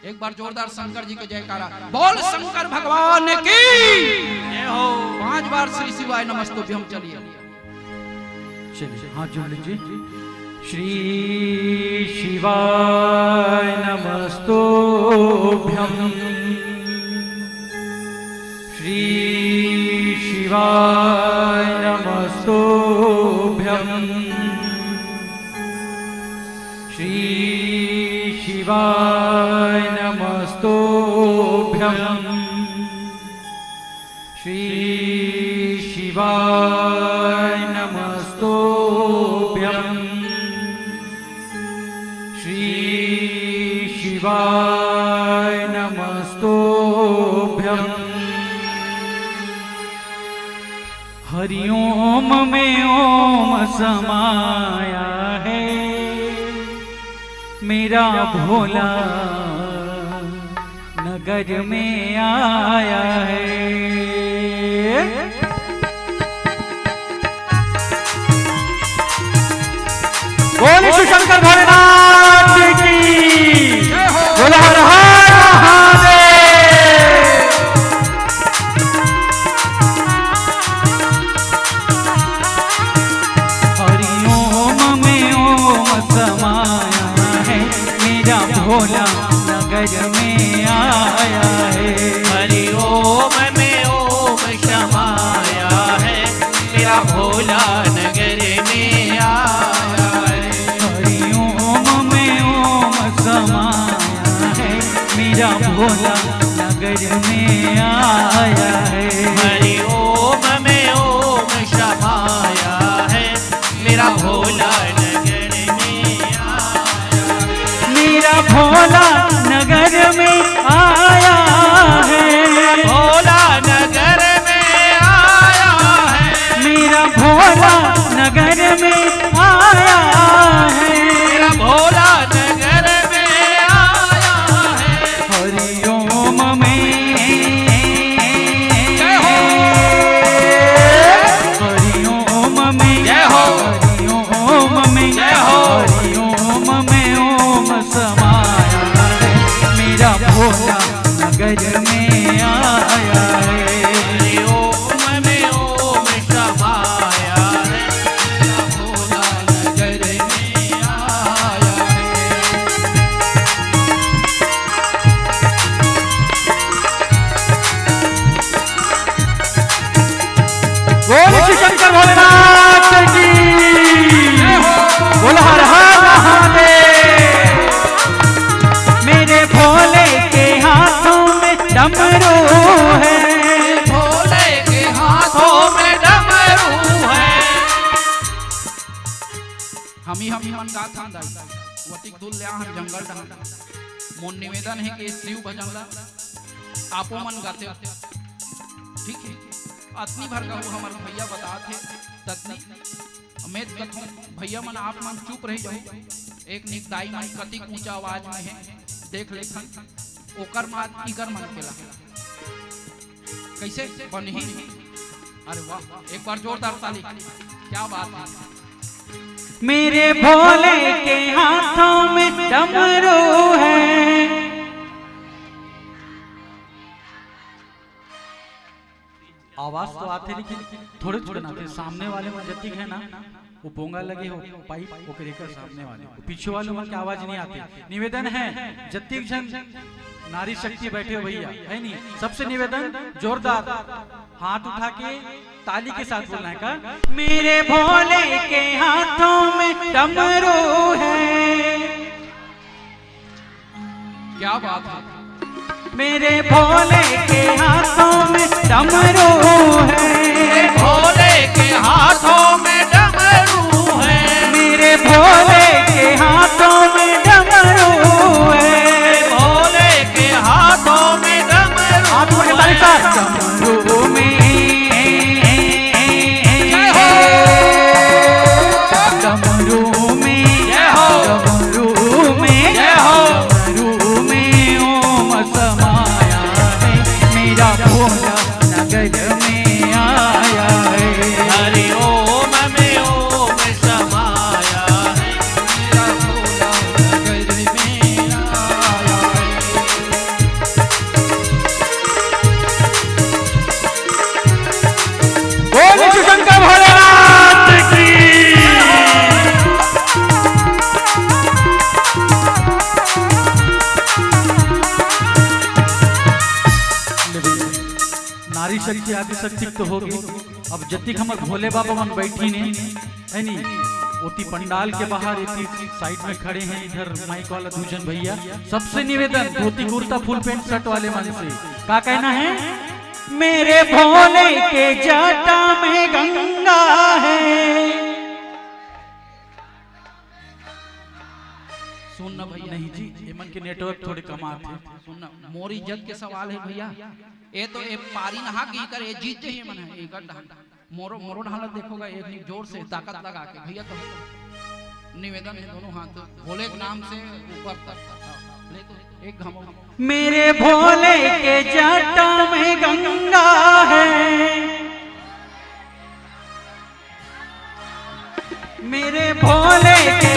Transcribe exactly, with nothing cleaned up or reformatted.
एक बार जोरदार शंकर जी के जयकारा। बोल शंकर भगवान की। जय हो। पांच बार श्री शिवाय नमस्तुभ्यम। चलिए। चलिए, हाथ जोड़ लीजिए। श्री शिवाय नमस्तुभ्यं। श्री शिवाय नमस्तुभ्यं। श्री शिवाय नमस्तुभ्यं। श्री शिवाय नमस्तुभ्यं। श्री शिवाय नमस्तुभ्यं। हरिओम में ओम समाया है मेरा भोला, नगर में आया है। बोले शिव शंकर भोलेनाथ की। बोला हर हर महादेव। हरिओम में ओम समाया है मेरा भोला, नगर में आया है। हरिओम में ओम समाया है मेरा भोला, नगर में आया है। हरिओम में ओम समाया है मेरा भोला, नगर में आया है। हरिओम में ओम समाया है मेरा भोला, नगर में आया है। मेरा भोला, नगर में आया है। भोला, नगर में आया है। मेरा भोला, नगर में आया है। मेरा भोला, नगर में आया है। हरिओम में। जय हो। हरिओम में। जय हो। हरिओम में। जय हो। हरिओम में ओम समाया है मेरा भोला, नगर में आया है। हरिओम में ओम समाया है मेरा भोला, नगर में आया है। बोल शिव शंकर भोलेनाथ की। बोल हर हर महादेव। मेरे भोले के हाथों में डमरू है। भोले के हाथों में डमरू है। हमी हमी मन गात हन दाई, वतिक दूर ले आहन जंगल डहन। मोर निवेदन हे कि शिव भजन ला आपो मन गाते, ठीक हे। अतनी भर कहूँ हमर भैया बतात हे, ततनी। अमेत कथों, भैया मन आप मन चुप रही जाहू। एक निक दाई मन कतिक ऊंचा आवाज में हे, देख लेथन। ओकर मात इकर मन के ला। कैसे बनही? अरे वाह, एक बार जोरदार ताली। क्या बात है। मेरे भोले के हाथों में डमरू है। आवाज तो आथे, लेकिन थोड़े थोड़े ना आथे। सामने वाले में जतिक है ना, वो पोंगा लगे हो पाइप, ओकरे कर सामने वाले, पीछे वाले में क्या आवाज नहीं आती। निवेदन है, जतिक जन नारी शक्ति बैठे हो भैया, है नहीं, सबसे निवेदन जोरदार हाथ उठा के ताली के साथ बोलना है का। मेरे भोले के हाथों में डमरू है। क्या बात है। मेरे भोले के हाथों में डमरू है। मेरे भोले के हाथों में डमरू है। मेरे भोले के हाथों में डमरू है। भोले के हाथों में डमरू। हाथ उठा के ताली साथ। डमरू में। जय हो। डमरू में। जय हो। डमरू में। जय हो। डमरू में ओम समाया है, मेरा भोला नगर में आया है। हरि ओम शक्ति, आदि शक्ति तो होगे। अब जतिक हमर भोले बाबा मन बैठिन हे, है नी, ओती पंडाल के बाहर, एती साइड में खड़े हैं इधर माइक वाला दू झन भैया। सबसे निवेदन, धोती कुर्ता, फुल पैंट शर्ट वाले मन से, का कहना है? मेरे भोले के जटा में गंगा है। सुन ना भैया। नहीं जी, एमन के नेटवर्क थोड़े कम आथे। सुन ना, मोर इज्जत के सवाल है भैया। ए तो ए पारी नहा के कर, ए जीत जाइए मन है, एकर डांड। मोरो, मोरो ढालत देखोगा, एक नी जोर से ताकत लगा के। भैया कहो, निवेदन है दोनों हाथ भोले के नाम से ऊपर तक। ले तो एक घाव। मेरे भोले के जटा में गंगा है। मेरे भोले के